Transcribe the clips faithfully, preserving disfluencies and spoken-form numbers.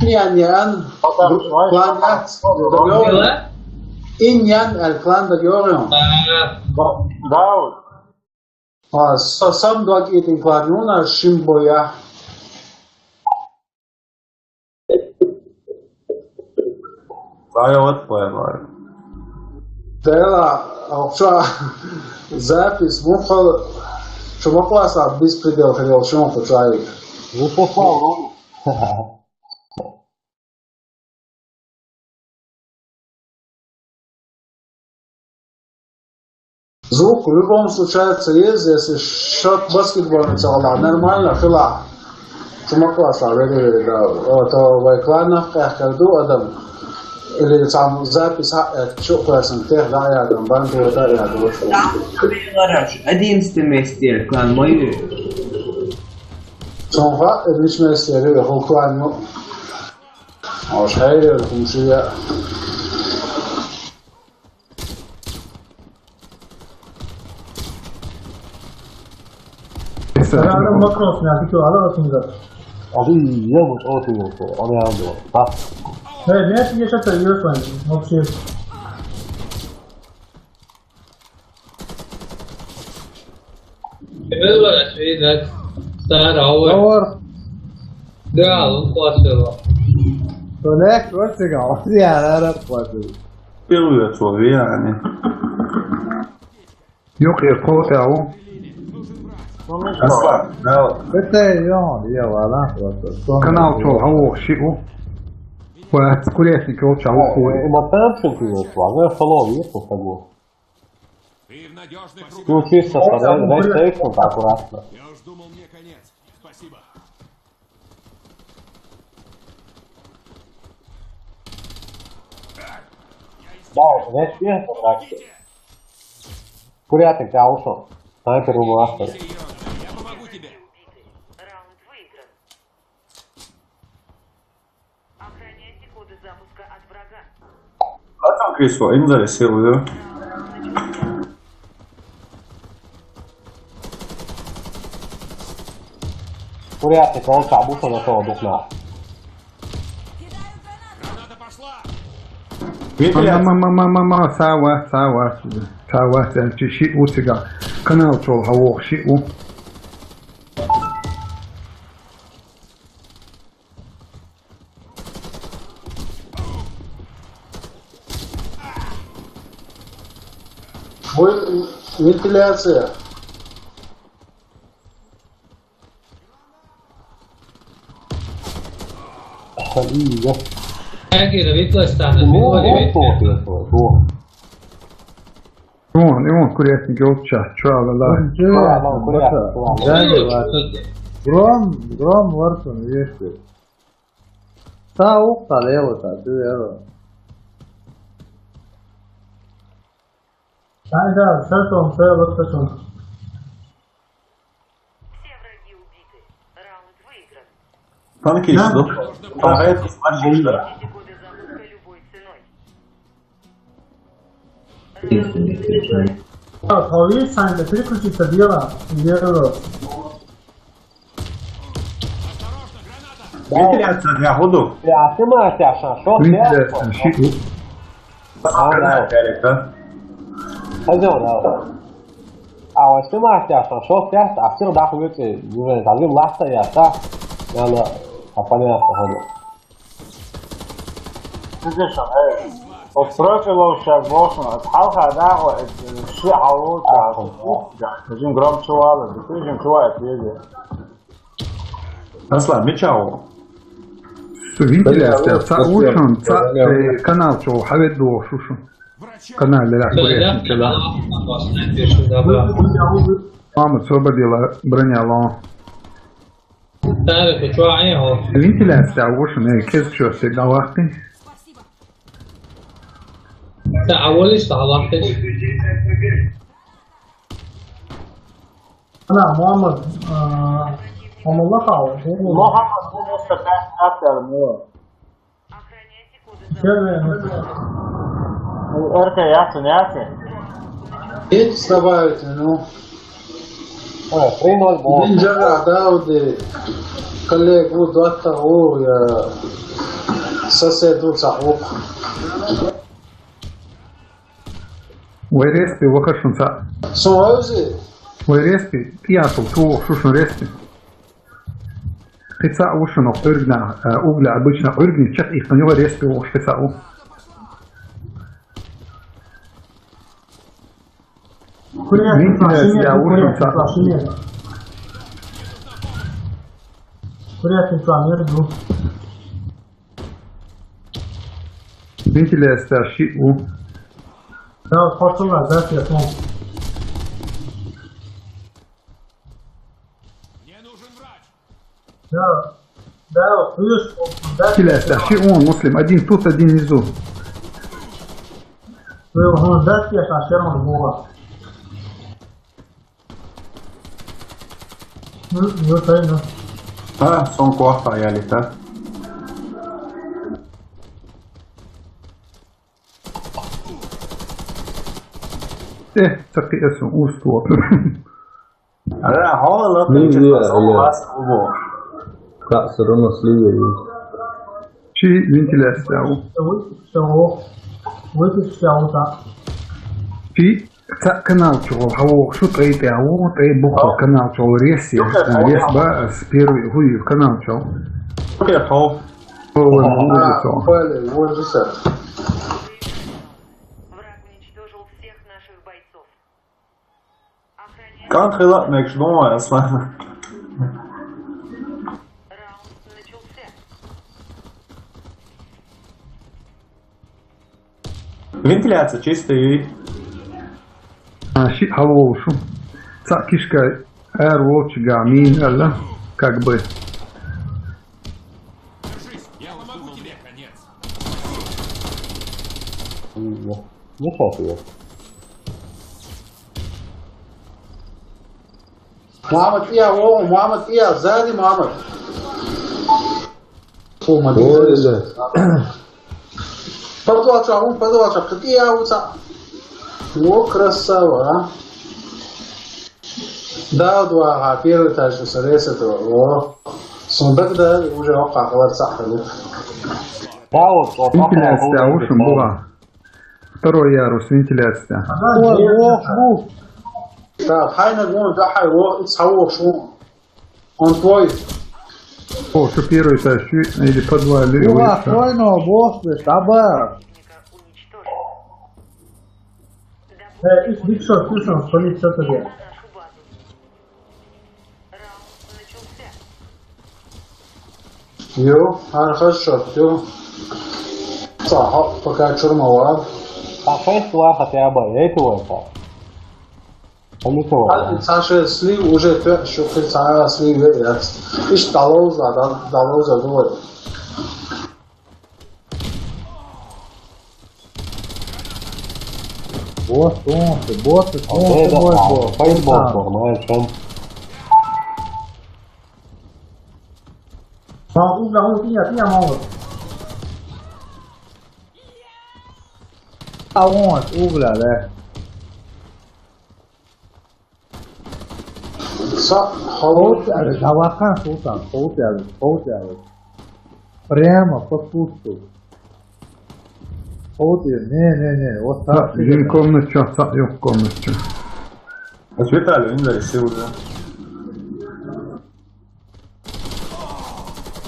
Иньян яхаш клан яц. Иньян яхаш клан дагайоагӀий хьона? Дауд. А, са-, сам дог итин клан юна шимбоя. Ай, вот поймай. Дела, а что, запись, мухал, чумакласа беспредел хрел, чумаку чай. Ну, послал, ну. Звук в любом случае есть, если счёт баскетбольный целый, нормально, хила. Чумакласа, вери, вери, да. А то вай кланах, как, как ду, адам. Или там запись, а, э, чё, классно, тех, да, я там, банк, да, я там. Там, ты говоришь, одиннадцатом месте клан мой. Сонга, э, вич месте, я говорю, клан, ну. Ош хайрер хумшия. Рядом вопрос, не, а ты чё, алло, Сингар? А ты, я вот, о, ты вот, он я вот, да? Э, нет, я сейчас серьёзно, вообще. Эвел вара швейдак. Стар ауэр. Ауэр. Да, он классный. Тонек, вот ты говоришь, я, да, да, классный. Первый ответ, я, они. Юк, я, кого ты, ау? Аслан, да. Это я, я, ладно, просто. Канал чё, ау, шиу. Ва, курятник, чё, чё, ау, ой. Э, э, мотор, что ты, вот, ладно, столовый, есть, вот, того. Ты в надёжных руках. Ну, чисто, вот, да, там, да, блин, стоит, вот так аккуратно. Я уж думал, мне конец. Спасибо. Да, вот, знаешь, честно, так. Курятник, ты ушёл. Снайпер у нас. Я помогу тебе. Раунд выигран. Охраняйте коды запуска от врага. А там Крис, им зарисовываю. Курятник, он там, бухал на того духна. Граната пошла! Видели? Ма, ма, ма, ма, ма, ма, сава, сава, сава, сава, чи ши у цига. Канал чё, гавох, ши у. Вен-, вентиляция. Ага, и я. Эгер, витластана, ну, витластана. Вот, вот, вот, вот. Вон, и вон, курятник, ёлча, чё, ла, ла. Вон, чё, ла, ла, ла, курятник, ла, ла. Да, ла, ла. Гром, гром, варсон, вешает. Та ух, та лево, та, ты лево. Ай, да, шатом, шатом, шатом. Все враги убиты. Раунд выигран. Танкист, да? Ага, это смотри, да. Видите коды запуска любой ценой. Так, а есть, Санька, переключиться дело. Дело. Вентиляция для гуду. Вентиляция, шо, шо, вентиляция, шо? Ши-, а, да. Пойдём, да. А вот ты, Мартя, шо, шо, а всё, да, хуй ты, не знаю, там, ласта, я, да. Я на, а, понятно, ходил. Слышишь, э, вот профиль вообще бошен, от халха, да, вот, э, все, а вот, да, вот, да, жим громче вала, да, ты жим чего, это, Аслан, мича у? Вентиляция, ца ушун, ца, э, канал чё, хавет дуо шушу. Канал лера курятник, да. Мама, освободила, броняло. Вентиляция, ушун, э, кез чё, всегда вахты. Та аволиш талахтеш. Ана, Мухаммад, а, Амалла хава. Мухаммад, девяносто пять, автор, ну. Первое, ну. Эрка, ясно, ясно. Эти вставают, ну. Ой, три ноль, бо. Блин, жара, да, вот, э. Коллега ву, доттагӀа ву, я сосед ву, цхьаъ ву. Вай респи ваха шун цхьаъ. Со вайзи? Вай респи, кӀиашал чу ву, шу шун респи. Кхин цхьаъ ву шун ох Ӏуьргна, а, угля обычно Ӏуьргни чакх иккхин юха респи ву, кхин цхьаъ ву. Вентиляция ву шун цхьаъ. Вентиляция шиъ ву. Да, пошла, да, телефон. Да, да, слышь, да. Вентиляция шиъ ву, Муслим, один тут, один внизу. Вы его ждать, я сейчас все равно буду. М, вот это. А, сон кохта я лита. Э, таки эсу уст вот. Ара, хала латин. Нельзя, чё, алло. Вас, алло. Как всё равно слива есть. Чи вентиляция. Выключи всё. Выключи всё, вот так. Чи цхьа канал чугӀол хьавогӀу шу тӀай тӀе, а вогӀу тӀай буху канал чугӀол рес я. Рес ба, с первый хӀуй канал чугӀол. Окей, хо. Хо, вон, вон, вон, вон. Враг уничтожил всех наших бойцов. Охраняем. Кан хила мекш дома, Аслан. Раунд начался. Вентиляция чистая. А, ши хьалволушу. Цхьа кишка эр волча гамин, алла, как бы. Держись, я помогу тебе, конец. Ну, ну, как его? Мухаммад, я, о, Мухаммад, я, сзади, Мухаммад. Фу, ма, ой, да. Подвал ча, он подвал ча, какие я уца. О, красава, а. Да, два, а, первый этаж, с этого, о. Сундук, да, уже около дворца. Да, вот, вот, вентиляция, вот, уши, была. Второй ярус, вентиляция. Ой, ох, бух. Да, хайна гон, да, хай, о, it's how, шо. Он твой. О, что первый этаж, или подвал, или выше. Ура, стройно, босс, таба. Э, их биг шот, слышно, что ли, что-то. Ю, ар хас шот, ю. Цхьа хьо, пока чур ма вар. А шесть два хотя бы, эти войска. Они кого? А, цхьа шесть слив уже пять, шо ты цхьа слив яц. Иш далоза, да, далоза, давай. Босс, он ты, босс, он ты, босс, босс. Пейнтбол, нормально, чем? Там угля, он, ты, ты, я мало. А он, угля, да. Са, хало. Ховтяли, давахан, султан, ховтяли, ховтяли. Прямо по курсу. Ховтяли, не, не, не, вот так. Один комнатча, са, ёх комнатча. А Виталий, он решил уже.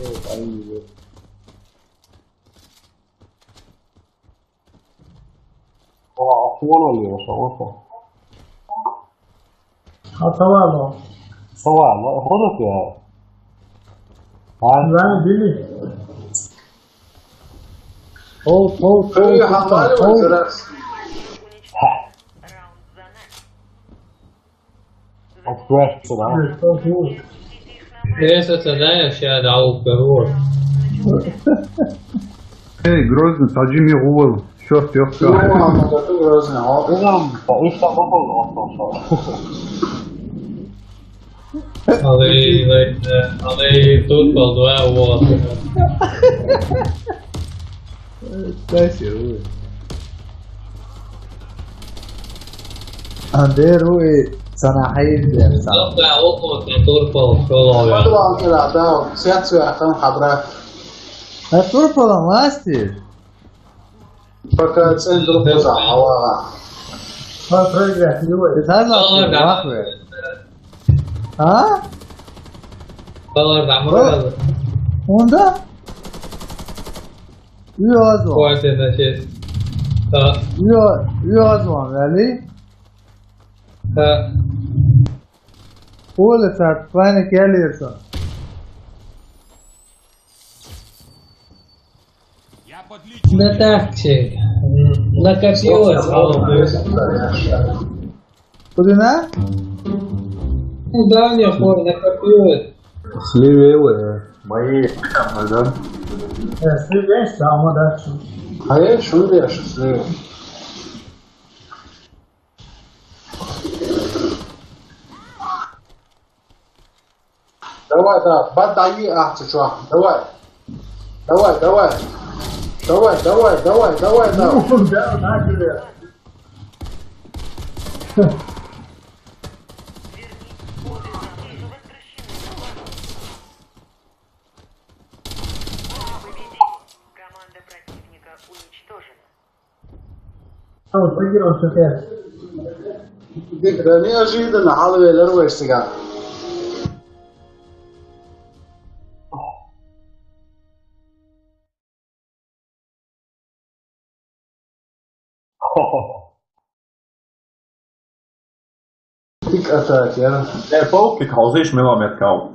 Ой, ай, ай. Ва, ахуна ле, ва, ва. А, савало. Савало, ходо кё? А? Иван, били. Hold, hold, hold, hold, hold. Ха. Опять сюда. Интересно, ты знаешь, я дал первого. Эй, Грозный, таджими гувал. Чёрт, ёпта. Ну, ладно, да ты Грозный, а? Ну, там, да, их там был, он там, да. Але, але, але тут был два, вот. Дай себе, вы. Андеру и Sana hayır der sana. Yok ya, o konuşuyor, Turpal, şöyle oluyor. Подвал кира, да, свет свет, там хабра. Ha, Turpal'ın mı astır? Пока центр поза, авара. Ha, program, yok. Yeter lan, Tamam, bak be. Ha? Tamam, ben burada. Onda? Yok, az var. Kuvarsiyada şey. Ha, Yok, yok, az var, Veli. ha. Öyle sert, bana geliyorsun. Да так, şey. Накопилось. Bu da ne? Ну да, не хуй, накопилось. Слева, левая. Мои там, да? Evet, siz beş ama da şu. Hayır, şunu da yaşasın. Давай, да, поддай, а, ты чё? Давай. Давай, давай. Давай, давай, давай, давай, давай. Да, да, güzel. Команда противника уничтожена. Tamam, fakir olsun, evet. Да неожиданно, халвелер вешсига. Tik atak ya. E, paukki, hauzeš mela metkau.